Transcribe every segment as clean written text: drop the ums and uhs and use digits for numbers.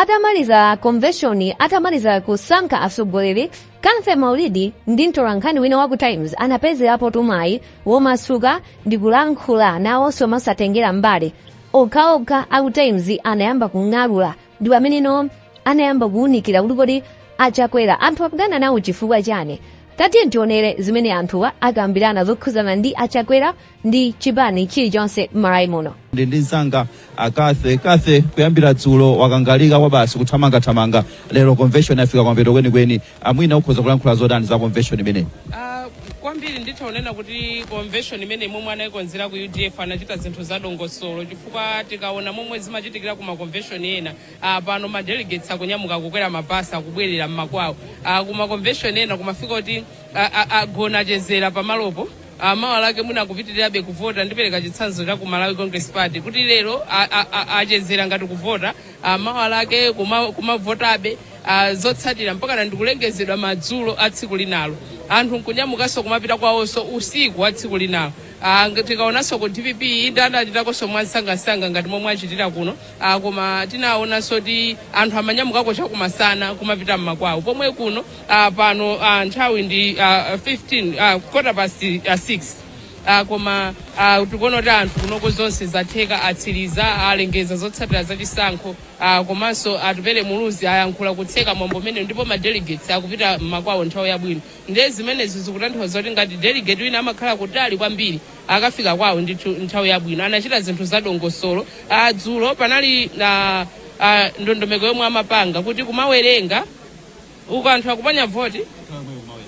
Atamaliza convention, atamaliza kusankha atsogoleri, Cathy Maulidi ndi mtolankhani wina wa ku Times anapezerapo mwayi womasuka ndi kulankhula nawonso mosatengera mbali. Okhaokha aku Times anayamba kung'alula ndi pameneno anayamba kuwunikira kuti kodi aChakwera anthu akudana nawo chifukwa chani. Tatiye tionere zimene anthuwa akambirana zokhuzana ndi aChakwera ndi chipani chilichonse m'Malawi muno. Ndi mzanga aKathe. Kathe, kuyambira dzulo wakangalika kwa basi, kuthamangathamanga. Lero convention yafika kwampeto kwenikweni. Amwina ukhoza kulankhula zotani za convention imeneyi? Kwambiri ndithaonena kuti convention imene momwe anayikonzera ku UDF, anachita zinthu zadongosolo, chifukwa tikaona momwe zimachitikira ku ma convention ena, pano ma delegates akunyamuka kukwera mabasi, akubwerera mmakwawo. Ku ma convention ena kumafika kuti agona, achezera pamalopo, mawa lake mwina akupitirirabe kuvota. Ndipereka chitsanzo cha ku Malawi Congress Party, kuti lero achezera ngati kuvota, mawa lake kumavotabe, zotsatira mpaka ndikulengezedwa madzulo a tsiku linalo, anthu nkunyamukanso kumapita kwawonso usiku wa tsiku linalo. Tikaonanso ku DPP, inde, adachitakonso mwansangasanga ngati momwe achitira kuno, koma tinaonanso kuti anthu amanyamukako chakumasana kumapita mmakwawo, pomwe kuno pano nthawi ndi 15 quarter past 6, koma tikuona kuti anthu kunoko zonse zatheka, atsiriza, alengeza zotsatira zachisankho, komanso Atupele Muluzi ayankhula kutseka mwambo umene, ndipo ma delegates akupita mmakwawo nthawi yabwino. Ndiye zimenezi zikutanthauza kuti ngati delegate wina amakhala kutali kwambiri, akafika kwawo ndithu nthawi yabwino. Anachita zinthu zadongosolo. Dzulo panali ndondomeko yomwe amapanga kuti kumawerenga uko anthu akupanya voti,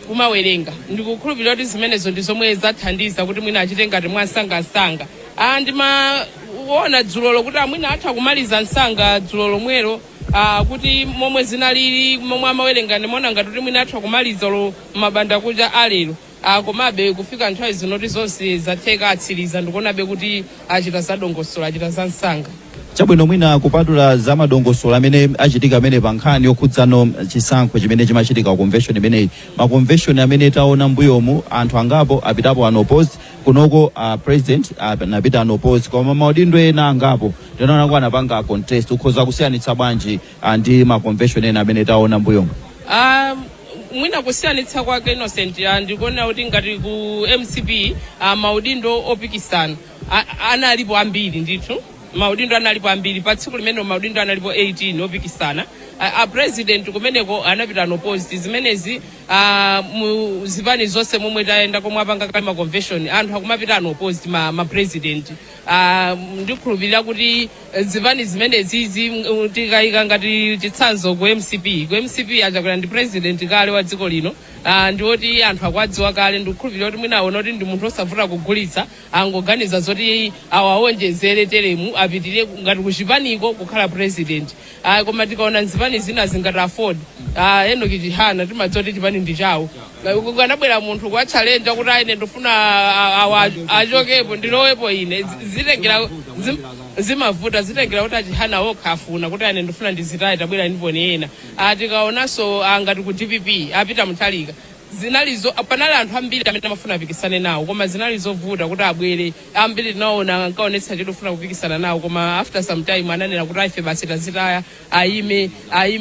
kumawerenga. Ndikukhulupirira kuti zimenezo ndi zomwe zathandiza kuti mwina achite ngati mwansangasanga. Ndimaona dzulolo kuti amwina atha kumaliza msanga dzulo lomwelo, kuti momwe zinalili, momwe amawerenga, ndimaona ngati kuti mwina atha kumaliza lo mabanda kucha alero. Komabe kufika nthawi zinoti zonse zatheka, atsiriza, ndikuonabe kuti achita zadongosolo, achita za msanga. Chabwino, mwina kupatula za madongosolo amene achitika amene pa nkhani yokhudzano chisankho chimene chimachitika, convention imeneyi, ma convention amene taona mbuyomu, anthu angapo apitapo unopposed. Kunoko president anapita unopposed, koma maudindo ena angapo tinaona ko anapanga contest. Ukhoza kusiyanitsa bwanji ndi ma convention ena amene taona mbuyomu? Mwina kusiyanitsa kwake, Innocent, ndikuona kuti ngati ku MCP, maudindo opikisana analipo ambiri ndithu. Maudindo analipo ambiri pa tsiku limene, maudindo analipo 18 opikisana. A president kumeneko anapita unopposed. Zimenezi mu zipani zonse momwe tayenda, komwe apanga kale ma convention, anthu akumapita unopposed, ma president. Ndikhulupirira kuti zipani zimenezi, tikayika ngati chitsanzo ku MCP, ku MCP aChakwera ndi president kale wa dziko lino, ndiwoti anthu akuwadziwa kale. Ndikukhulupirira kuti mwina aona kuti ndi munthu osavuta kugulitsa, angoganiza zoti awawonjezere teremu, apitirire ngati kuchipaniko kukhala president. Koma tikaona nzipani zina zingati AFORD, Enoch Chihana, timadziwa kuti chipani ndi chawo. Kukanabwera munthu kwa challenge kuti aine ndifuna awa achokepo, ndilowepo ine, zitengera zimavuta, zitengera kuti aChihana okha afuna kuti ine ndifuna ndizitaye, tabwera ndiponi ena. Tikaonanso ngati ku DPP, apita Mutharika, zinalizo panali anthu ambiri amene amafuna apikisane nawo, koma zinali zovuta kuti abwere. Ambiri tinaona ankaonetsa chidwi kufuna kupikisana nawo, koma after some time ananena kuti aife basi tazitaya, ayime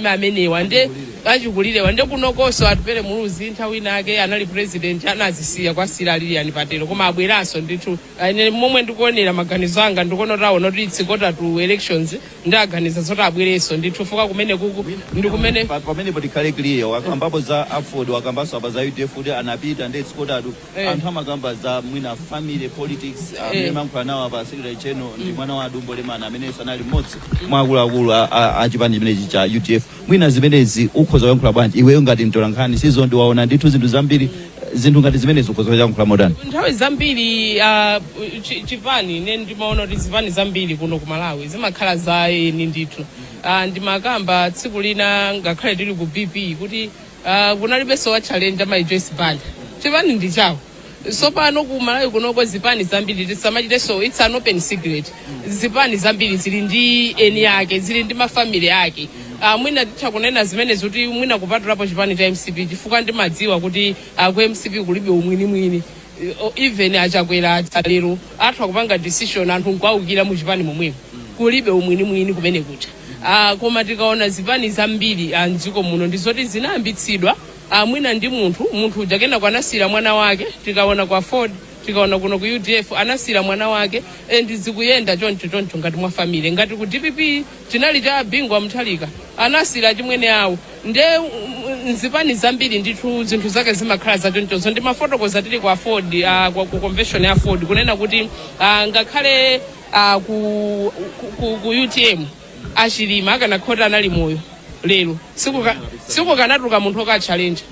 amenewa nde achikulirewa. Nde kunokonso Atupele Muluzi nthawi inake anali president, anazisiya kwasira Lilian Patel, koma abweranso ndithu. Ine momwe ndikuonera, maganizo anga, ndikuona kuti aona kuti it's quarter to elections, ndi aganiza zoti abwerenso ndithu, fuka kumene kuku ndi kumene. Pamenepo tikhale clear, wakambapo za AFORD, wakambanso apa za UDF kuti anapita ndi it's quarter to. Anthu amakamba za mwina family politics. Amene mankhula nawo apa secretary general ndi mwana wa Dumbo Lemana, amenenso anali mmodzi mwa akuluakulu a chipani chimenechi cha UDF. Mwina zimenezi ukhoza kuyankhula bwanji iweyo ngati mtolankhani sizo ndiwaona ndithu zinthu zambiri, zinthu ngati zimenezi ukhoza kuyankhula motani? Nthawi zambiri chipani, ine ndimaona kuti zipani zambiri kuno ku Malawi zimakhala za eni ndithu. Ndimakamba tsiku lina, ngakhale tili ku BP, kuti kunalibenso wa challenge amayi Joyce Banda, chipani ndi chawo. So pano ku Malawi kunoko zipani zambiri, tisamachitenso, it's an open secret, zipani zambiri zili ndi eni ake, zili ndi ma family ake. Mwina titha kunena zimenezi kuti mwina kupatulapo chipani cha MCP, chifukwa ndimadziwa kuti ku MCP kulibe umwinimwini. Even aChakwera lero atha kupanga decision, anthu nkuawukira mu chipani momwemo. Kulibe umwinimwini kumene kucha. Koma tikaona zipani zambiri mdziko muno, ndizoti zinayambitsidwa mwina ndi munthu, munthu uja kenako anasiyira mwana wake. Tikaona kwa AFORD, tikaona kuno ku UDF, anasiyira mwana wake and zikuyenda choncho choncho ngati mwa family. Ngati ku DPP chinali cha Bingu Mutharika, anasiyira chimwene awo. Nde nzipani zambiri ndithu zinthu zake zimakhala zachonchozo. Ndi mafotokoza tili ku AFORD, ku convention ya AFORD, kunena kuti ngakhale ku UTM achilima akanakhota anali moyo lero, sikukanatuluka munthu okatchalenja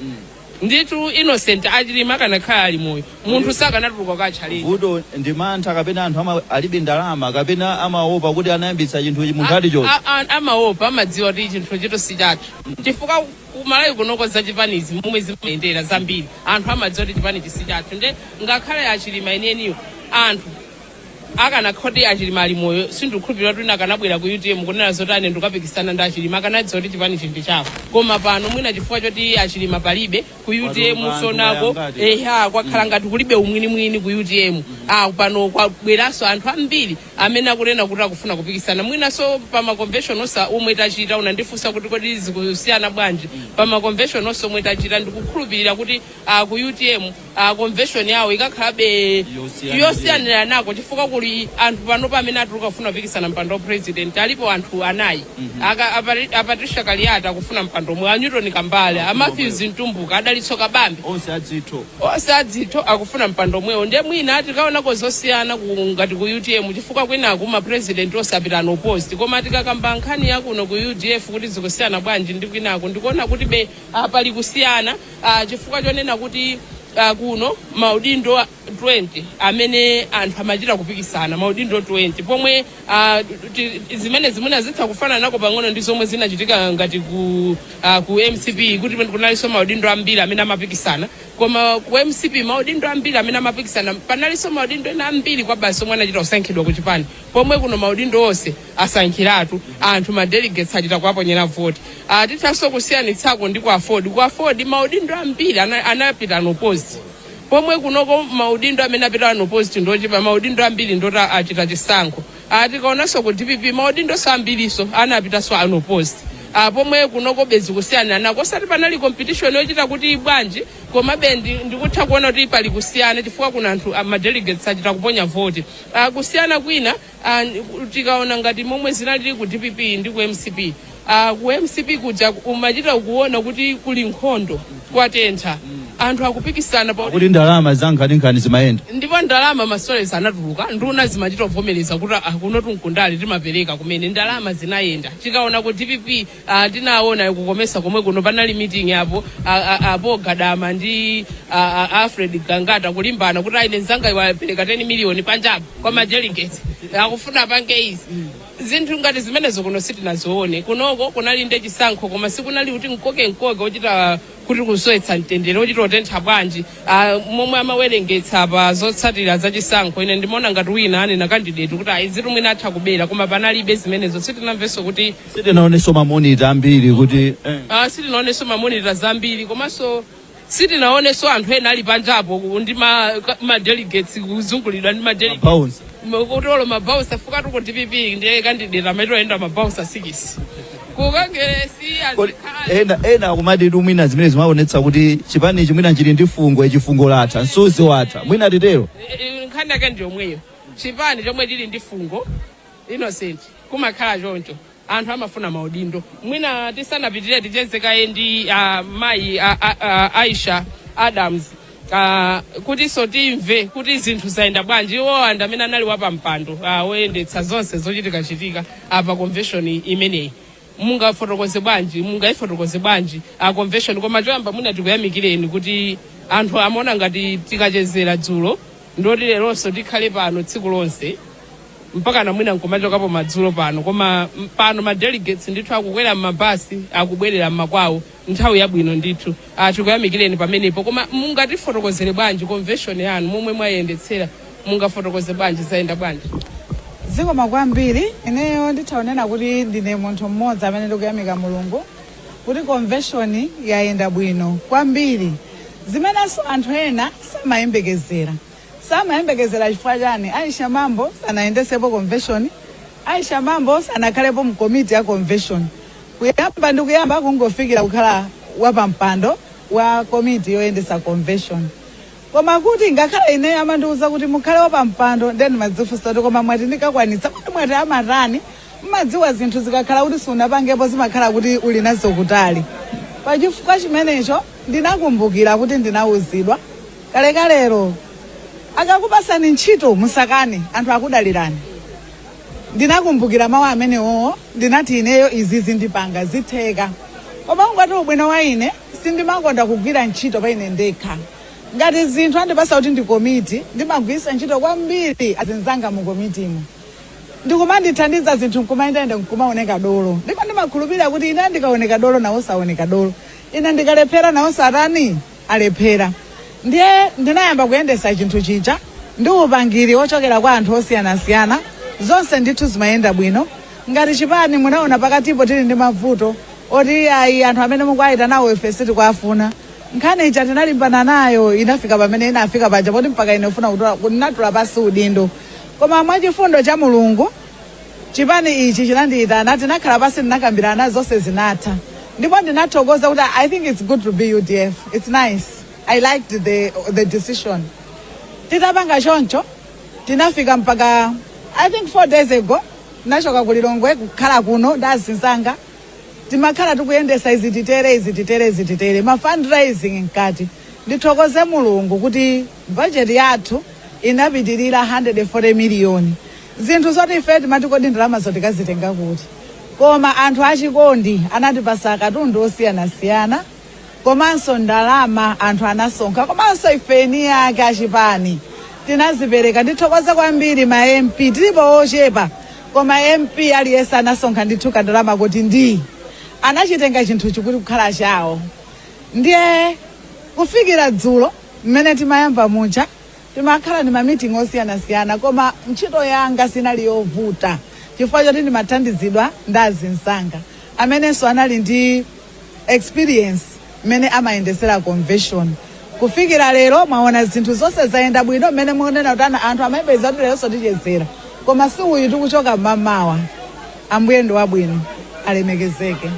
ndithu. Innocent, achilima akanakhala ali moyo, munthu sakanatuluka okatchalenja. Vuto ndi mantha, kapena anthu alibe ndalama, kapena amaopa kuti anayambitsa chinthu munthu ali choncho? Amaopa, amadziwa kuti chinthu chito si chathu, chifukwa kumalawi kunoko za chipanizi momwe zimayendera zambiri, anthu amadziwa kuti chipani chisi chathu. Nde ngakhale achilima enieniyo, anthu akanakhoti achilima ali moyo, sindikukhulupirira kuti wina akanabwera ku UTM kunena zoti ane ndikapikisana ndi achilima. Akanadziwa kuti chipani chindi chawo. Koma pano mwina chifukwa choti achilima palibe ku UTM, Anthu sonako wayangati. Eha, kwakhala ngati kulibe umwinimwini ku UTM. Pano kwabweranso anthu ambiri amene akunena kuti akufuna kupikisana. Mwinanso pa ma convention onse omwe tachita, unandifunsa kuti kodi zikusiyana bwanji pa ma convention onse omwe tachita, ndikukhulupirira kuti ku UTM convention yawo ikakhalabe yosiyanira nako, chifukwa kuli anthu panopa amene atuluka kufuna kupikisana mpando wa president. Alipo anthu anayi. A Patricia Kaliati akufuna mpando omwe, a Newton Kambale, a Matthews Mtumbuka, adalitso Kabambe. Onse adzitho. Onse adzitho akufuna mpando omwewo. Ndiye mwina tikaonako zosiyana ngati ku UTM, chifukwa kwinaku ma president onse apita unopposed. Koma tikakamba nkhani yakuno ku UDF kuti zikusiyana bwanji ndi kwinaku, ndikuona kuti be pali kusiyana, chifukwa chonena kuti kuno maudindo 20 amene anthu amachita kupikisana, maudindo 20, pomwe zimene zimene zitha kufanana nako pang'ono ndi zomwe zinachitika ngati ku MCP, kuti kunalinso maudindo ambiri amene amapikisana. Koma ku MCP maudindo ambiri amene amapikisana, panalinso maudindo ena ambiri kwa basi omwe anachita kusankhidwa ku chipani, pomwe kuno maudindo onse asankhiratu anthu, ma delegates achita kuwaponyera voti. Tithanso kusiyanitsako ndi ku AFORD. Ku AFORD maudindo ambiri anapita unopposed, pomwe kunoko maudindo amene apita unopposed ndochepa, maudindo ambiri ndoti achita chisankho. Tikaonanso ku DPP maudindo ambiriso anapitanso unopposed, pomwe kunoko bezi kusiyana nako. Osati panali competition yochita kuti bwanji, komabe ndikutha kuona kuti pali kusiyana chifukwa kuna anthu ma delegates achita kuponya voti. Kusiyana kwina, tikaona ngati momwe zinalili ku DPP ndi ku MCP, ku MCP kuja umachita kuona kuti kuli nkhondo, kwatentha, anthu akupikisana pa kuti ndalama za nkhaninkhani zimayenda. Ndipo ndalama masolezi anatuluka, nduna zimachita kuvomereza kuti kuno tunkundali timapereka kumene, ndalama zinayenda. Tikaona ku DPP, tinaona kukomesa komwe kuno panali meeting apo, apo Gadama ndi Alfred Gangata kulimbana kuti aine nzanga iwapereka 10 miliyoni panjapo kwa ma delegates, akufuna apange izi. Zinthu ngati zimenezo kuno sitinazione. Kunoko kunali nde chisankho, koma sikunali kuti mkoke mkoke ochita kuti kusowetsa mtendere, ochita utentha bwanji. Momwe amawerengetsa pa zotsatira za chisankho, ine ndimaona ngati wina anena candidate kuti ayi, zitu mwina atha kubera, koma panalibe zimenezo. Sitinamvenso kuti Sitinaonenso ma monitor ambiri kuti. Sitinaonenso ma monitor zambiri, komanso sitinaonenso anthu ena ali panjapo ndi ma delegates, kuzungulidwa ndi ma delegates. Bounce. Kutolo ma bouncer fukatu ku DPP ndiye candidate amaitoyenda ma bouncer 6 kukangeresi. Kodi Azikhala ena akumati mwina zimene zimaonetsa kuti chipanichi mwina chili ndi fungo, chifungo latha, msuzi watha, mwina titero. Nkhani yake ndi yomweyo. Chipani chomwe chili ndi fungo, Innocent, kumakhala choncho, anthu amafuna maudindo. Mwina tisanapitire, tichezekaye ndi mayi Aisha Adams, kutinso timve kuti zinthu zayenda bwanji. Iwo anthu amene anali wapampando woyendetsa zonse zochitikachitika apa convention imeneyi, mungafotokoze bwanji, mungayifotokoze bwanji a convention? Koma choyamba mwina tikuyamikireni kuti anthu amaona ngati tikachezera dzulo ndoti leronso tikhale pano tsiku lonse mpaka na mwina nkumachokapo madzulo pano, koma pano ma delegates ndithu akukwera m'mabasi, akubwerera mmakwawo nthawi yabwino ndithu. Tikuyamikireni pamenepo. Koma mungatifotokozere bwanji convention yanu momwe mwayendetsera? Mungafotokoze bwanji, zayenda bwanji? Zikoma kwambiri. Ineyo ndithaonena kuti ndine munthu mmodzi amene ndikuyamika Mulungu kuti convention yayenda bwino kwambiri, zimenenso anthu ena samayembekezera. Samayembekezera chifukwa chani? Aisha Mambo sanayendesepo convention. Aisha Mambo sanakhalepo mu komiti ya convention kuyamba ndi kuyamba, kungofikira kukhala wapampando wa komiti yoyendesa convention. Koma kuti ngakhale ine amandiuza kuti mukhale wapampando, then madzifunsa kuti, koma mwati ndikakwanitsa? Kuti mwati amatani? Mmadziwa zinthu zikakhala kuti sunapangepo, zimakhala kuti uli nazo kutali. Pachifukwa chimenecho ndinakumbukira kuti ndinawuzidwa kalekalero, akakupasani ntchito musakane, anthu akudalirani. Ndinakumbukira mawu amenewowo, ndinati ineyo izi zindipanga zitheka. Koma ungati ubwino wa ine, sindimakonda kugwira ntchito pa ine ndekha. Ngati zinthu andipasa kuti ndi komiti, ndimagwiritsa ntchito kwambiri azinzanga mu komitimo, ndikumandithandiza zinthu nkumayendayenda, nkumaoneka dolo. Ndipo ndimakhulupirira kuti ine ndikaoneka dolo, nawo saoneka dolo; ine ndikalephera, nawo satani, alephera. Ndiye ndinayamba kuyendesa chinthu chija ndi upangiri wochokera kwa anthu osiyanasiyana. Zonse ndithu zimayenda bwino. Ngati chipani, munaona pakatipo tili ndi mavuto oti ayi, anthu amene mukuayita nawo ife sitikuafuna. Nkhani ija tinalimbana nayo, inafika pamene inafika paja poti mpaka ine ufuna kunatula pasi udindo. Koma mwachifundo cha Mulungu, chipani ichi chinandiyitana, tinakhala pasi, tinakambirana, zonse zinatha. Ndipo ndinathokoza kuti I think it's good to be UDF, it's nice, I liked the decision. Titapanga choncho, tinafika mpaka, I think, 4 days ago, tinachoka ku Lilongwe kukhala kuno ndi azinzanga. Timakhala tikuyendesa izi titere, izi titere, izi titere, ma fundraising mkati. Ndithokoze Mulungu kuti budget yathu inapitirira 140 miliyoni. Zinthu zoti ife timati, kodi ndalama zotikazitenga kuti? Koma anthu achikondi anatipasa katundu osiyanasiyana, komanso ndalama anthu anasonkha, komanso ifeni yake achipani tinazipereka. Ndithokoze kwambiri ma MP, tilipo ochepa, koma MP aliyense anasonkha ndithu kandalama kuti ndi anachitenga chinthu chikuti kukhala chawo. Ndiye kufikira dzulo mmene timayamba muja, timakhala ndi ma meeting osiyanasiyana, koma ntchito yanga sinali yovuta chifukwa choti ndimathandizidwa ndi azinzanga amenenso anali ndi experience mmene amayendesera convention. Kufikira lero, mwaona zinthu zonse zayenda bwino. Mmene mukunena kuti anthu amayembekeza kuti leronso tichezera, koma si uyu, tikuchoka mmamawa. Ambuye ndi wabwino, alemekezeke.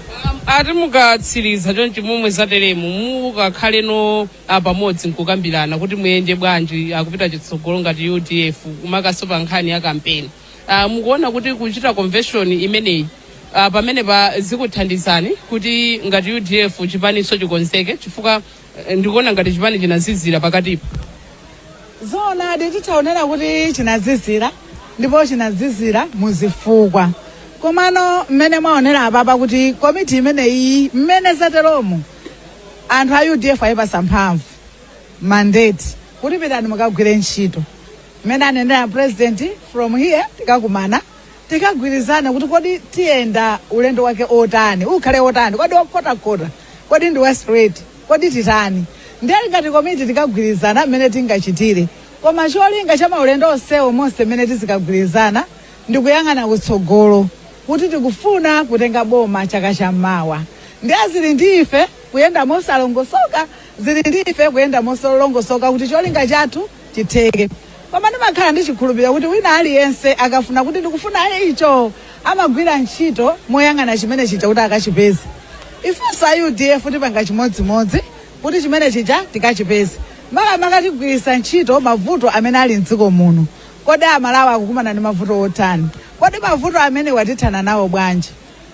Ati mukatsiriza chonchi, momwe zateremu, mukakhaleno pamodzi nkukambirana kuti muyende bwanji akupita chitsogolo ngati UDF, kumakaso pa nkhani ya kampeni? Mukuona kuti kuchita convention imeneyi pamene pa zikuthandizani kuti ngati UDF chipaniso chikonzeke, chifukwa ndikuona ngati chipani chinazizira pakatipo? Zoonadi, titaonera kuti chinazizira, ndipo chinazizira muzifukwa. Komano mmene mwaonera apapa kuti komiti imeneyi, mmene zateromu, anthu a UDF ayipasa mphamvu, mandate, kuti pitani mukagwire ntchito. Mmene anenera President, from here tikakumana, tikagwirizana kuti kodi tiyenda ulendo wake otani, ukhale otani, kodi okhotakhota, kodi ndi wa straight, kodi titani? Ndiye ngati komiti tikagwirizana mmene tingachitire. Koma cholinga cha maulendo onsewo, monse mmene tizikagwirizana, ndikuyang'ana kutsogolo kuti tikufuna kutenga boma chaka chammawa. Ndiye zili ndi ife kuyenda mosalongosoka, zili ndi ife kuyenda mosalongosoka kuti cholinga chathu chitheke. Koma ndimakhala ndi chikhulupiriro kuti wina aliyense akafuna kuti ndikufuna icho, amagwira ntchito moyang'ana chimene chija kuti akachipeze. Ifenso a UDF tipanga chimodzimodzi kuti chimene chija tikachipeze. Makamaka tigwiritsa ntchito mavuto amene ali mdziko muno. Kodi Amalawi akukumana ndi mavuto otani? Kodi mavuto amene watithana nawo bwanji?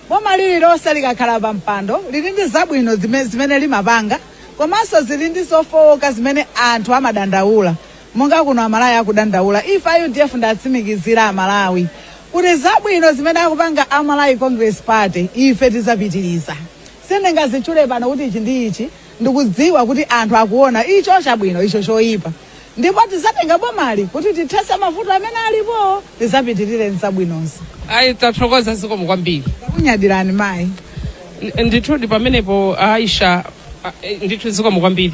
Boma lililonse likakhala pa mpando lili ndi zabwino zimene limapanga, komanso zili ndi zofowoka zimene anthu amadandaula, monga kuno Amalawi akudandaula. Ife a UDF ndatsimikizira Amalawi kuti zabwino zimene akupanga a Malawi Congress Party, ife tizapitiriza. Sindingazitchule pano kuti ichi ndi ichi. Ndikudziwa kuti anthu akuona icho chabwino, icho choyipa, ndipo tizatenga bomali kuti tithetse mavuto amene alipo, tizapitirire nzabwinozo. Ayi, tathokoza, zikomo kwambiri. Kunyadirani, mayi. Ndithudi pamenepo Aisha, ndithu zikomo kwambiri.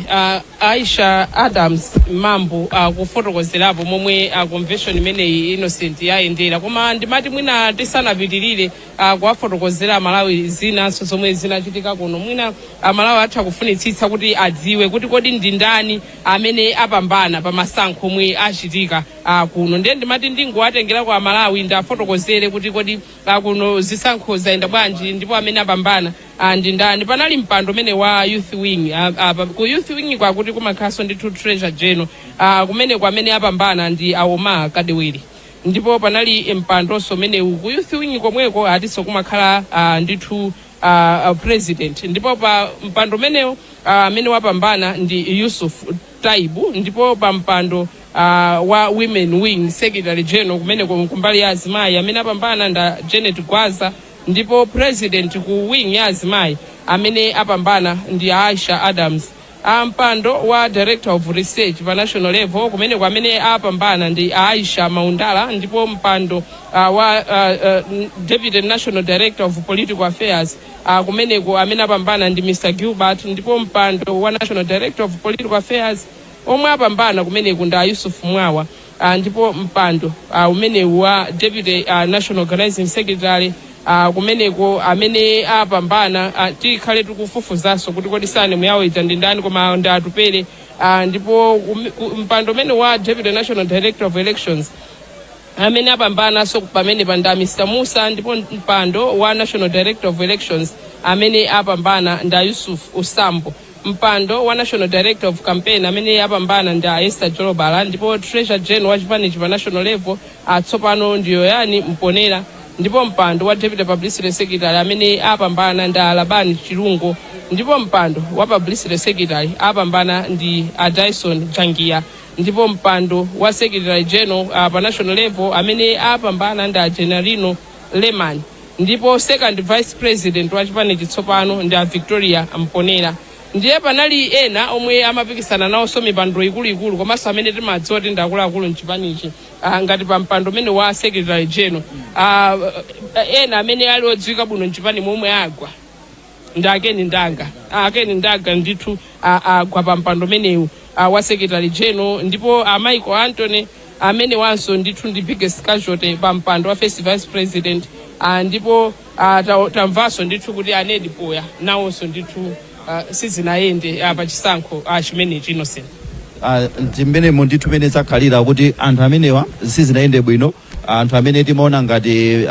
Aisha Adams Mambo kufotokozerapo momwe convention imeneyi, Innocent, yayendera. Koma ndimati mwina tisanapitirire kuwafotokozera Amalawi zinanso zomwe zinachitika kuno, mwina Amalawi atha kufunitsitsa kuti adziwe kuti kodi ndi ndani amene apambana pa masankho omwe achitika. kuno. Ndiye ndimati ndingowatengera kwa Malawi ndafotokozere kuti kodi kuno zisankho zayenda bwanji ndipo amene apambana ndi ndani. Panali mpando umene wa youth wing. Ku youth wing kwakuti kumakhalanso ndithu treasurer general. Kumene kwamene apambana ndi Aoma Kadewere. Ndipo panali mpandonso umenewu ku youth wing komweko, atinso kumakhala ndithu president. Ndipo pa mpando umenewu amene wapambana ndi Yusuf Taibu. Ndipo pa mpando wa women wing secretary general, kumene kumbali ya azimayi, amene apambana nda Janet Gwaza. Ndipo president ku wing ya azimayi amene apambana ndi Aisha Adams. Mpando wa director of research pa national level, kumene kwamene apambana ndi Aisha Maundala. Ndipo mpando wa deputy national director of political affairs, kumeneko amene apambana ndi Mr Gilbert. Ndipo mpando wa national director of political affairs omwe apambana kumeneku ndi Yusuf Mwawa. Ndipo mpando umenewu wa deputy national organizing secretary, kumeneko amene apambana, tikhale tikufufuzanso kuti kodi surname yawo ija ndi ndani, koma ndi Atupere. Ndipo mpando umene wa deputy national director of elections amene apambananso pamene panda Mr Musa. Ndipo mpando wa national director of elections amene apambana nda Yusuf Usambo. Mpando wa national director of campaign amene apambana ndi Esther Jolobala. Ndipo treasurer general wa chipanichi pa national level atsopano ndi Yoyani Mponera. Ndipo mpando wa deputy publicity secretary amene apambana ndi Alabani Chilungo. Ndipo mpando wa publicity secretary apambana ndi a Dyson Jangia. Ndipo mpando wa secretary general pa national level amene apambana ndi a Generalino Leman. Ndipo second vice president wa chipanichi tsopano ndi a Victoria Mponera. Ndiye panali ena omwe amapikisana nawonso mipando ikuluikulu, komanso amene timadziwa kuti ndi akuluakulu mchipanichi, ngati pa mpando umene wa secretary general, ena amene ali odziwika bwino mchipani momwe agwa ndi Akeni Ndanga. Akeni Ndanga ndithu agwa pa mpando umenewu wa secretary general. Ndipo a Michael Anthony amene wanso ndithu ndi biggest casualty pa mpando wa first vice president. Ndipo tamvanso ndithu kuti anedi Poya nawonso ndithu sizinayende pa chisankho chimenechi, Innocent. Ndimmenemo ndithu mene zakhalira kuti anthu amenewa sizinayende bwino, anthu amene timaona ngati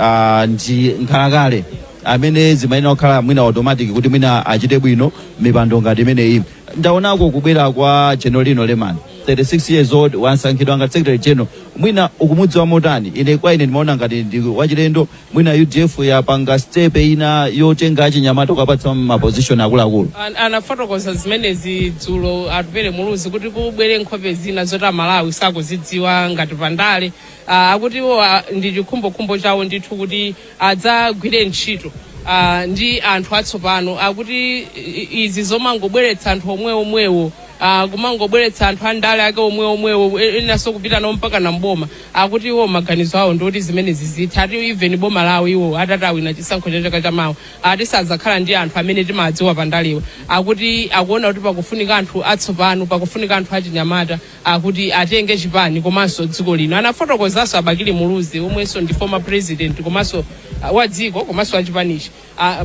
ndi nkhalakale, amene zimayenera kukhala mwina automatic kuti mwina achite bwino mipando ngati imeneyi. Ndaonako kubwera kwa Generalino Leman, 36 years old, wasankhidwa ngati secretary general. Mwina ukumudziwa motani? Ine kwa ine ndimaona ngati ndi wachilendo. Mwina UDF yapanga step ina yotenga achinyamata kukapatsa maposition akuluakulu. Anafotokoza zimenezi dzulo Atupere Muluzi kuti kubwere nkhope zina zoti Amalawi sakuzidziwa ngati pandale. Akuti iwo ndi chikhumbokhumbo chawo ndithu kuti adzagwire ntchito ndi anthu atsopano. Akuti izi zomangobweretsa anthu omwe omwewo, kumangobweretsa anthu andale ake omwe omwewo, enanso kupita nawo mpaka na mboma, akuti iwo maganizo awo ndoti zimenezi zitha. Ati even boma lawo, iwo atati awina chisankho cha chaka chamawa, ati sadzakhala ndi anthu amene timadziwa pandalewa. Akuti akuona kuti pakufunika anthu atsopano, pakufunika anthu achinyamata akuti atenge chipani komanso dziko lino. Anafotokozanso Abakili Muluzi, omwenso ndi former president komanso wa dziko komanso wachipanichi,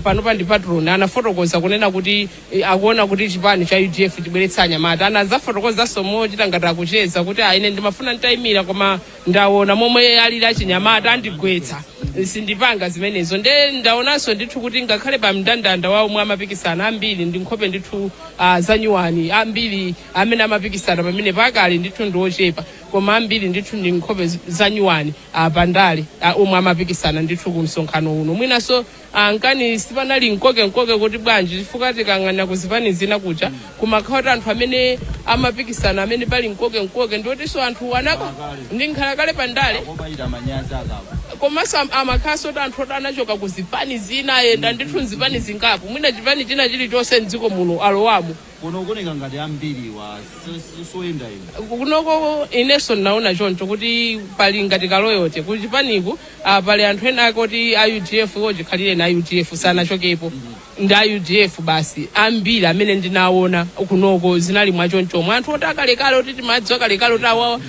panopa ndi patron, anafotokoza kunena kuti akuona kuti chipani cha UDF chibweretsa anyamata. Anazafotokozanso mochita ngati akucheza kuti ine ndimafuna nditayimira, koma ndaona momwe alili achinyamata andigwetsa, sindipanga zimenezo. Nde ndaonanso ndithu kuti ngakhale pa mndandanda wa omwe amapikisana, ambiri ndi nkhope ndithu zanyuwani. Ambiri amene amapikisana pamene pakale ndithu ndi ochepa, koma ambiri ndithu ndi nkhope zanyuwani pandale omwe amapikisana ndithu ku msonkhano uno. Mwinanso nkani sipanali mkoke kuti bwanji, chifukwa tikang'ana kuzipani zina kuja kumakhala kuti anthu amene amapikisana amene pali mkoke ndiotinso anthu anaka ndi nkhalakale pandale, komanso amakhalanso kuti anthu oti anachoka ku zipani zina, ayenda ndithu nzipani zingapo, mwina chipani china chilichonse mdziko muno alowamo. Kuno kuoneka ngati ambiri wa soyenda ino. Kunoko inenso ndinaona choncho kuti pali ngati ka loyalty ku chipaniku. Pali anthu ena ake oti a UDF iwo chikhalire na UDF, sanachokepo, ndi a UDF basi. Ambiri amene ndinaona kunoko zinali mwachonchomwe, anthu oti akalekale, oti timadziwa kalekale oti awa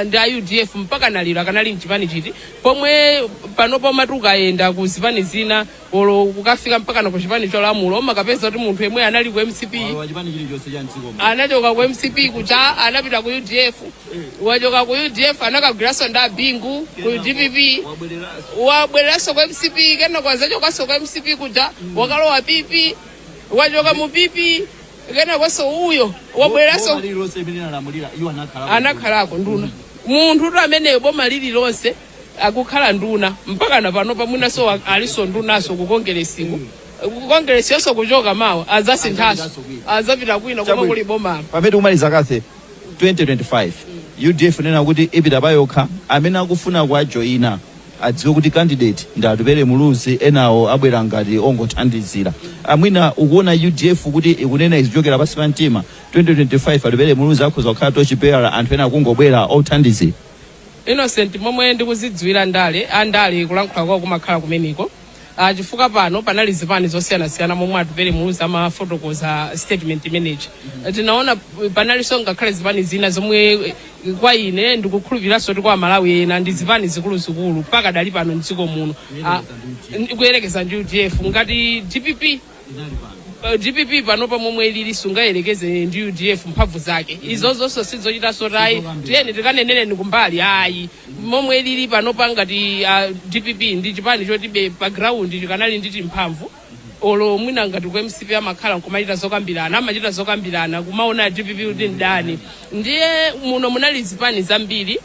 ndi a UDF, mpaka naliro akanali mchipani chiti. Pomwe panopo umati ukayenda ku zipani zina olo kukafika mpaka na ku chipani cholamula, umakapeza kuti munthu yemwe anali ku MCP wa chipani Chilichonse cha mdziko muno. Anachoka ku MCP kuja, anapita ku UDF. Wachoka ku UDF, anakagwiranso ndi Abingu ku DPP. Wabwereranso. Wabwereranso ku MCP, kena kwazachokanso ku MCP kuja, wakalowa PP. Wachoka mu PP, kenakonso uyo wabwereranso. Boma lililonse limene linalamulira, iwo anakhalako. Anakhalako nduna. Munthu tu ameneyo, boma lililonse akukhala nduna mpaka na pano. Pamwinaso aliso ndunaso ku kongeresiku, ku kongeresi yonso kuchoka mawa azasinthaso. Azapitaso kwina. Azapita kwina komwe Chabwino. kuli bomalo. Pamene tikumaliza, Kathe, 2025 UDF nena kuti ipita payokha. Amene akufuna kuajoyina adziwe kuti candidate ndi Atupele Muluzi, enawo abwera ngati ongothandizira. Amwina ukuona UDF kuti ikunena izichokera pansi pa mtima, 2025 Atupele Muluzi akhoza kukhala torchbearer, anthu ena akungobwera othandizira? Innocent, momwe ndikuzidziwira ndale, andale kulankhula kwawo kumakhala kumeneko. Chifukwa pano panali zipani zosiyanasiyana. Momwe Atupele Muluzi amafotokoza statement imeneji, tinaona panalinso ngakhale zipani zina zomwe kwa ine ndikukhulupiriranso kuti kwa Malawi ena ndi zipani zikuluzikulu mpaka dali pano mdziko muno. Kuyerekeza ndi UDF, ngati DPP, DPP panopa momwe ilili sungayerekeze ndi UDF mphamvu zake. Izo zonso sizochitanso tayi, tiyeni tikaneneleni kumbali, ayi. Momwe ilili panopa ngati DPP ndi chipani chotibe pa ground chikanali ndi timphamvu, olo mwina ngati ku MCP amakhala nkumachita zokambirana, amachita zokambirana kumaona DPP kuti ndani. Ndiye muno munali zipani zambiri,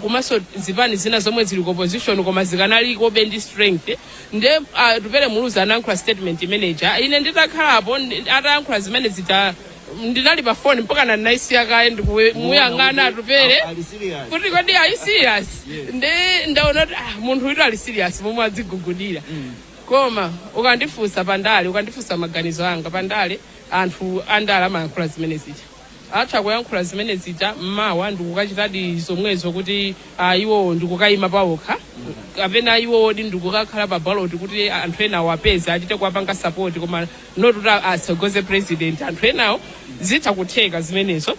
komanso zipani zina zomwe zili ku opposition koma zikanalikobe ndi strength. Ndiye Atupele Muluzi anayankhula statement imeneja. Ine nditakhalapo atayankhula zimene zija, ndinali pa foni mpaka ndinaisiya kaye ndikumuyang'ana Atupele kuti kodi ali serious? Ndi ndaona kuti munthu uyu ali serious momwe adzigugudira. Koma ukandifunsa pandale, ukandifunsa maganizo anga pandale, anthu andale amayankhula zimene zija, atha kuyankhula zimene zija mmawa ndikukachitadi zomwezo, kuti iwo ndikukayima pawokha, kapena iwo odi ndikukakhala pa ballot kuti anthu ena awapeze achite kuwapanga support, koma not kuti atsogoze president. Anthu enawo zitha kutheka zimenezo,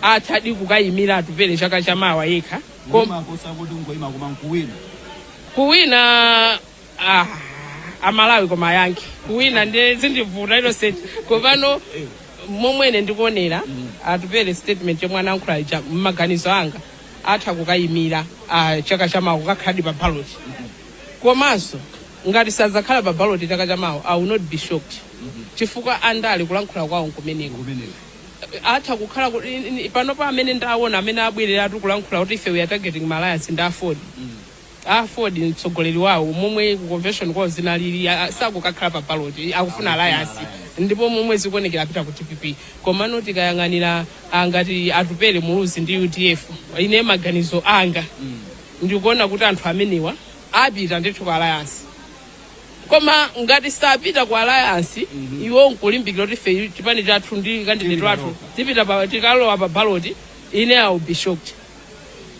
athadi kukayimira Atupele chaka chamawa yekha. Kuti ngoyima koma nkuwina. Kuwina, Amalawi koma ayankhe. Kuwina ndi zindivuta, Innocent. Komano momwene ndikuonera Atupele, statement yomwe anayankhula ija, mmaganizo anga atha kukayimira chaka chamawa, kukakhaladi pa ballot. Komanso ngati sazakhala pa ballot chaka chamawa, I will not be shocked, chifukwa andale kulankhula kwawo nkumeneko. Atha kukhala panopa amene ndaona amene abwereratu kulankhula kuti ife we are targeting ma alliance ndi AFORD. AFORD, mtsogoleri wawo, momwe ku convention kwawo zinalili, sakukakhala pa ballot, akufuna alliance, ndipo momwe zikuonekera apita ku DPP. Komano tikayang'anira ngati Atupele Muluzi ndi UDF, ine maganizo anga ndikuona kuti anthu amenewa apita ndithu ku alliance. Koma ngati sapita ku alliance, iwo nkulimbikira kuti ife chipani chathu ndi candidate wathu tipita tikalowa pa ballot, ine I will be shocked.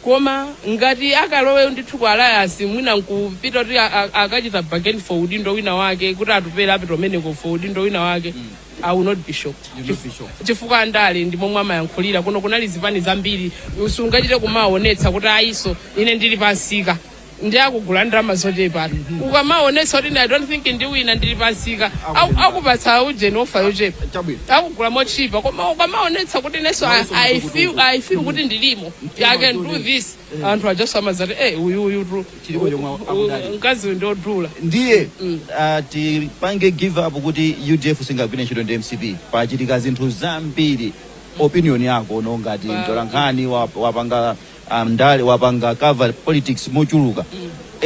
Koma ngati akalowe ndithu ku alliance, mwina nkupita kuti akachita bargain for udindo wina wake, kuti Atupele apita umeneko for udindo wina wake, I will not be shocked. You'll not be shocked. Chifukwa andale ndi momwe amayankhulira. Kuno kunali zipani zambiri, sungachite kumaonetsa kuti ayiso ine ndili pansika, ndi akugula ndalama zochepa. Ukamaonetsa kuti I don't think ndiwina, ndili pansika, akupatsa ujeni offer yochepa. Chabwino. Akugula mochipa. Koma ukamaonetsa kuti neso I feel kuti ndilimo, I can do this, anthu ajaso amazati uyu uyu tu Chilipo chomwe akudali. Mkazi uyu ndiodula. Ndiye tipange give up kuti UDF singagwire ntchito ndi MCP? Pachitika zinthu zambiri. Opinion yako no ngati mtolankhani, wapanga ndale, wapanga cover politics mochuluka,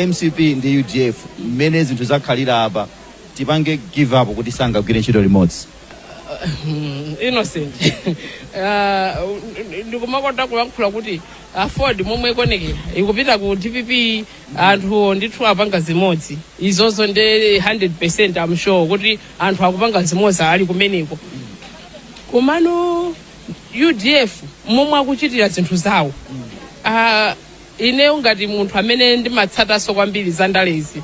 MCP ndi UDF, mmene zinthu zakhalira apa, tipange give up kuti sangagwire ntchito limodzi? Innocent, ndikumakonda kulankhula kuti AFORD momwe ikuonekera ikupita ku DPP. Anthu ndithu apanga zimodzi izozo ndi 100%, I'm sure kuti anthu akupanga zimodzi ali kumeneko. Komano UDF momwe akuchitira zinthu zawo, ineyo ngati munthu amene ndimatsatanso kwambiri za ndalezi,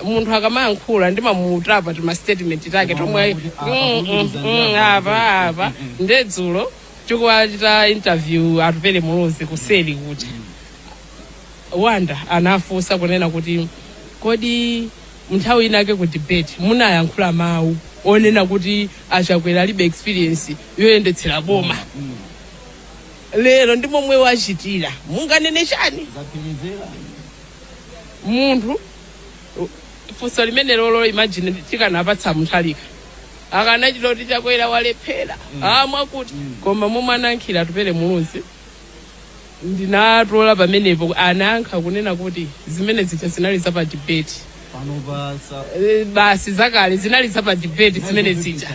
munthu akamayankhula ndimamutapa tima statement take tomwe apa apa. Ndedzulo tikuwachita interview Atupele Muluzi kuseri kuti Wanda anafunsa kunena kuti kodi nthawi inake ku debate munayankhula mawu Onena kuti aChakwera alibe experience yoyendetsera boma, lero ndi momwe wachitira, munganene chani? Zaphirizera. Munthu, funso limene lolo, imagine tikanapatsa Mutharika, akanachita kuti Chakwera walephera, mwakuti. Koma momwe anayankhira Atupele Muluzi, ndinatola pamenepo. Anayankha kunena kuti zimene zija zinali za pa debate. Pano pa sa. Basi, zakale zinali za pa debate, zimene zija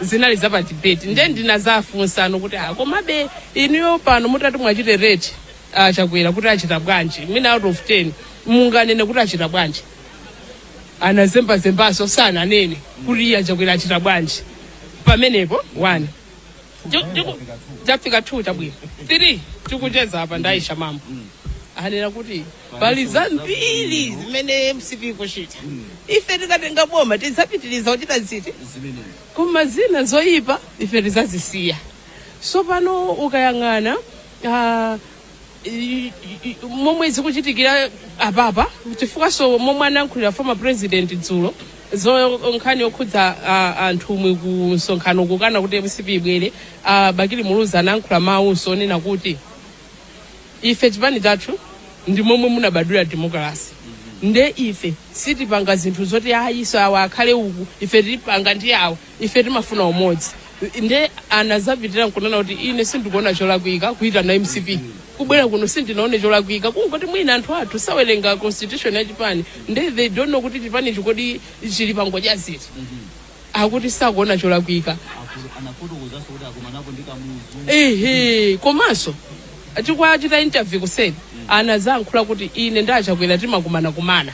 zinali za pa debate. Nde ndinazafunsano kuti, ah, komabe inuyo pano mutati mwachite rate aChakwera kuti achita bwanji, mwina out of 10 munganene kuti achita bwanji? Anazembazembaso, sananene kuti iye aChakwera achita bwanji pamenepo. One. Chafika 2, chabwino. 3, tikucheza apa ndaisha mambo, anena kuti pali zambiri zimene MCP kuchita, ife tikatenga boma tidzapitiriza kuchita ziti? Zimenezi. Koma zina zoyipa ife tidzazisiya. So pano ukayang'ana momwe zikuchitikira apapa, chifukwa so momwe anayankhulira former president dzulo, zo nkhani yokhudza anthumwi ku msonkhano kukana kuti MCP ibwere, Bakili Muluzi anayankhula mawunso onena kuti ife chipani chathu ndi momwe munabadwira democracy, nde ife sitipanga zinthu zoti ayiso awa akhale uku, ife tipanga ndi awa, ife timafuna umodzi. Nde anazapitira nkunena kuti ine sindikuona cholakwika kuitana MCP kubwera kuno, sindinaone cholakwika, kungoti mwina anthu athu sawerenga constitution ya chipani, nde they don't know kuti chipani chikodi chili pangodya ziti, akuti sakuona cholakwika. Anafotokozanso kuti akumanapo ndi Kamuzu. Ehe, komanso tikwachita interview kuseni, anazayankhula kuti ine ndaChakwera timakumana kumana,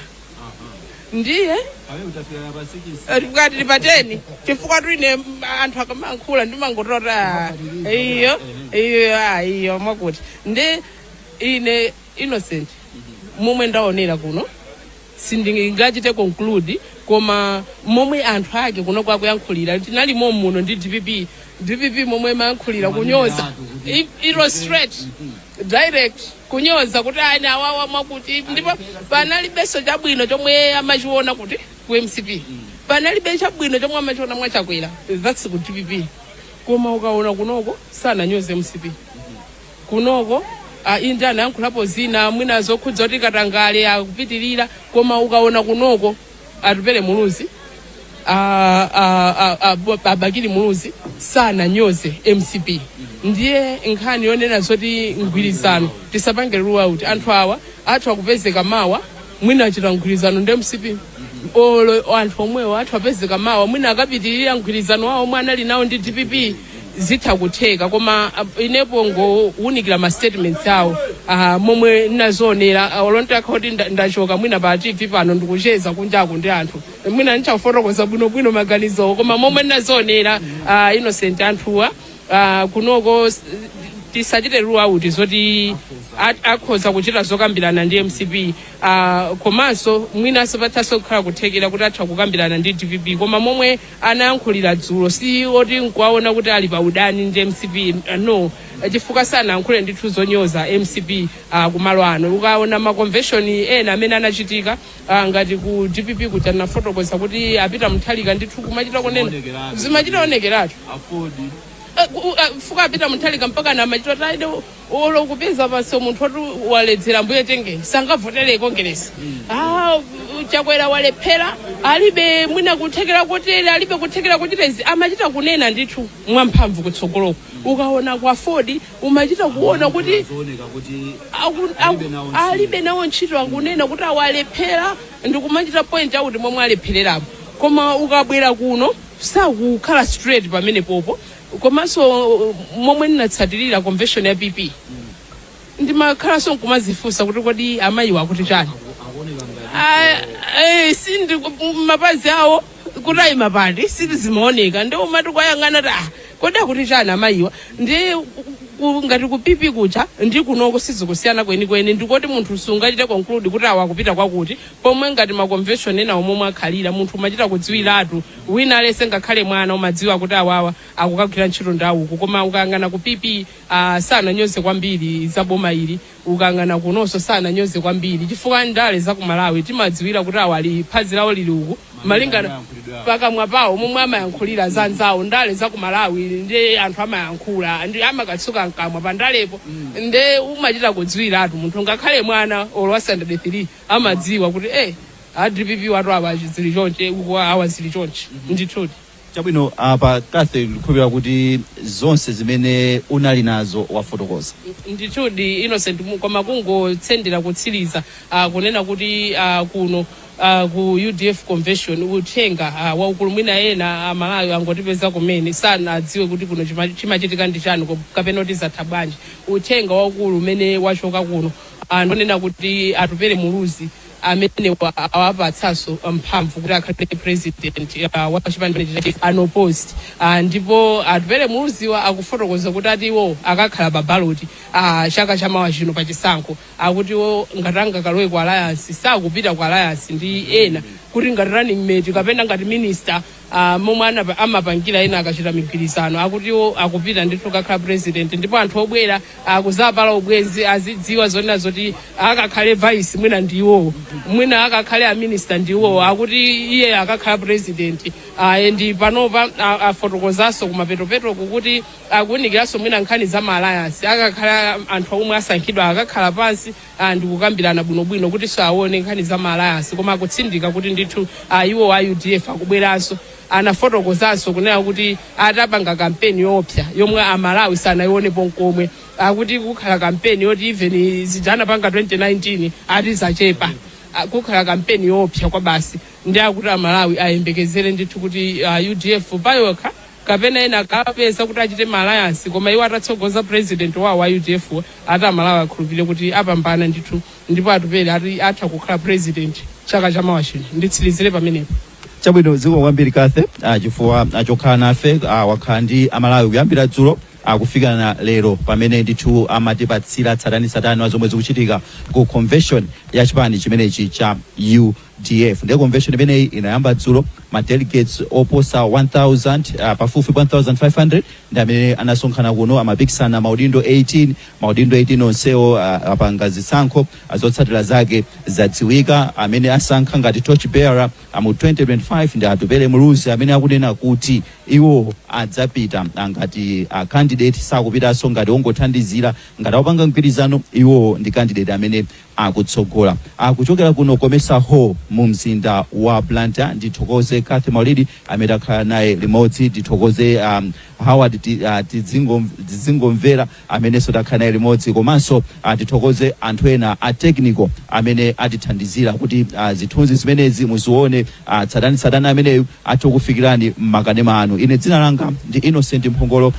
ndiye Pamene utafika pa 6. Tikati tipateni, chifukwa tuine anthu akamayankhula ndimangotota iyo iyo, iyo mwakuti. Ndi ine Innocent, momwe ndaonera kuno sindingachite conclude, koma momwe anthu ake kuno kwakuyankhulira, tinalimo muno ndi DPP. DPP momwe mayankhulira kunyoza, it was straight, direct kunyoza kuti ayi awawa mwakuti, ndipo panalibenso chabwino chomwe amachiona kuti ku MCP, panalibe chabwino chomwe amachiona mwaChakwera, that's ku DPP. Koma ukaona kunoko sananyoze MCP kunoko. Inde, anayankhulapo zina mwina zokhudza kuti katangale akupitirira, koma ukaona kunoko Atupele Muluzi, aBakili Muluzi sananyoze MCP. Ndiye nkhani yonena zoti mgwirizano, tisapange rule out anthu awa athu akupezeka mawa mwina achita mgwirizano ndi MCP, olo anthu omwewo athu apezeka mawa mwina akapitirira mgwirizano wawo omwe anali nawo ndi DPP, zitha kutheka. Koma inepo ngowunikira ma statements awo, momwe ndinazionera, olontakha kuti ndachoka mwina pa TV pano ndikucheza kunjaku ndi anthu, mwina ndichafotokoza bwinobwino maganizowo. Koma momwe ndinazionera, Innocent, anthuwa kunoko tisachite rule out zoti akhoza kuchita zokambirana ndi MCP, komanso mwinanso pathanso kukhala kuthekera kuti atha kukambirana ndi DPP. Koma momwe anayankhulira dzulo si oti nkuwaona kuti ali pa udani ndi MCP, no, chifukwa sanayankhule ndithu zonyoza MCP. Kumalo ano ukaona ma convention ena amene anachitika, ngati ku DPP kuja, nafotokoza kuti apita Mutharika ndithu kumachita kunena. Zimaonekeratu. Zimachita onekeratu. AFORD. Fuka apita Mutharika mpaka na amachita taide olo kupeza panso munthu oti waledzera mbuye tenge sangavotere Kongeresi. Chakwera walephera, alibe mwina kuthekera kotere, alibe kuthekera kuchita izi, amachita kunena ndithu mwamphamvu kutsogoloko. Ukaona kwa AFORD umachita kuona kuti zooneka kuti alibe nawo ntchito. Alibe nawo ntchito, akunena kuti awalephera ndikumachita point out momwe alephererapo. Koma ukabwera kuno sakukhala straight pamene popo. Komanso momwe ndinatsatirira convention ya PP, ndimakhalanso nkumazifunsa kuti kodi amayiwa akuti chani? Akuoneka ngati Sindi mapazi awo kuti ayima pati sitizimaoneka, ndi umati kwayang'ana ti, ah, kodi akuti chani amayiwa? Ndi ngati ku PP kuja ndi kunoko sizikusiyana kwenikweni, ndikoti munthu sungachite conclude kuti awa akupita kwakuti, pomwe ngati ma convention ena omwe akhalira munthu umachita kudziwiratu, wina alese ngakhale mwana umadziwa kuti awawa akukagwira ntchito ndawuku. Koma ukayang'ana ku PP, sananyoze kwambiri za boma ili. Ukayang'ana kunonso sananyoze kwambiri, chifukwa ndale za ku Malawi timadziwira kuti awa ali phazi lawo lili uku. Malingana pakamwa pawo momwe amayankhulira za anzawo, ndale za ku Malawi ndi anthu amayankhula ndi amakatsuka mkamwa pa ndalepo, nde umachita kudziwiratu munthu, ngakhale mwana olo wa standard 3 amadziwa kuti a DPP watu awa zili chonche, uku awa zili chonche ndithudi. Chabwino, apa Kathe, ndikukhulupirira kuti zonse zimene unali nazo wafotokoza. Ndithudi, Innocent, koma kungotsendera kutsiriza kunena kuti kuno ku UDF convention uthenga waukulu, mwina ena Amalawi angotipeza kumene sanadziwe kuti kuno chimachitika ndi chani kapena kuti zatha bwanji. Uthenga waukulu umene wachoka kuno ndonena kuti Atupere Muluzi amene awapatsanso mphamvu kuti akhale president wa chipani cha unopposed. Ndipo Atupere Muluziwa akufotokoza kuti ati iwo akakhala pa ballot chaka chamawa chino pachisankho. Akuti iwo ngati angakalowe ku alliance, sakupita ku alliance ndi ena kuti ngati running mate kapena ngati minister, momwe amapangira ena akachita migwirizano. Akuti iwo akupita ndithu kakhala president, ndipo anthu obwera akuzapala ubwenzi azidziwa zonena zoti akakhale vice mwina ndi iwowo, mwina akakhale a minister ndi iwowo. Akuti iye akakhala president. Ndi panopa afotokozanso kumapetopetoko kuti akuwunikiranso mwina nkhani za ma alliance, akakhala anthu omwe asankhidwa akakhala pansi ndikukambirana bwinobwino kuti so aone nkhani za ma alliance. Koma akutsindika kuti ndithu iwo a UDF akubweranso. Anafotokozanso kunena kuti atapanga kampeni yoopsa yomwe Amalawi sanayionepo nkomwe. Akuti kukhala kampeni yoti even zija anapanga 2019 ati zachepa. Kukhala kampeni yoopsa kwa basi, ndi akuti Amalawi ayembekezere ndithu kuti UDF payokha kapena ena akapeza kuti achite ma alliance, koma iwo atatsogoza president wawo wa UDF, ati Amalawi akhulupirire kuti apambana ndithu, ndipo Atupere ati atha kukhala president chaka chamawa chino. Nditsirizire pamenepo. Chabwino, zikomo kwambiri Kathe, chifukwa chokhala nafe. Wakhala ndi Amalawi kuyambira dzulo akufika na lero pamene ndithu amatipatsira tsatanetsatane wa zomwe zikuchitika ku convention ya chipani chimenechi cha UDF. Ndiye convention imeneyi inayamba dzulo, ma delegates oposa 1000, pafupi 1500 ndi amene anasonkhana kuno. Amapikisana maudindo 18, maudindo 18 onsewo apanga zisankho. Zotsatira zake zadziwika. Amene asankha ngati torch bearer mu 2025 ndi Atupele Muluzi, amene akunena kuti iwo adzapita ngati candidate, sakupitanso ngati ongothandizira, ngati akupanga mgwirizano. Iwo ndi candidate amene akutsogola. Akuchokera kuno Comesa Hall mu mzinda wa Blantyre, ndithokoze Cathy Maulidi amene akhala naye limodzi. Ndithokoze Howard Tizingomvera amenenso takhala naye limodzi, komanso tithokoze anthu ena a technical amene atithandizira kuti zithunzi zimenezi muzione, tsatanetsatane ameneyu athe kufikirani mmakanema anu. Ine dzina langa ndi Innocent Mphongolo.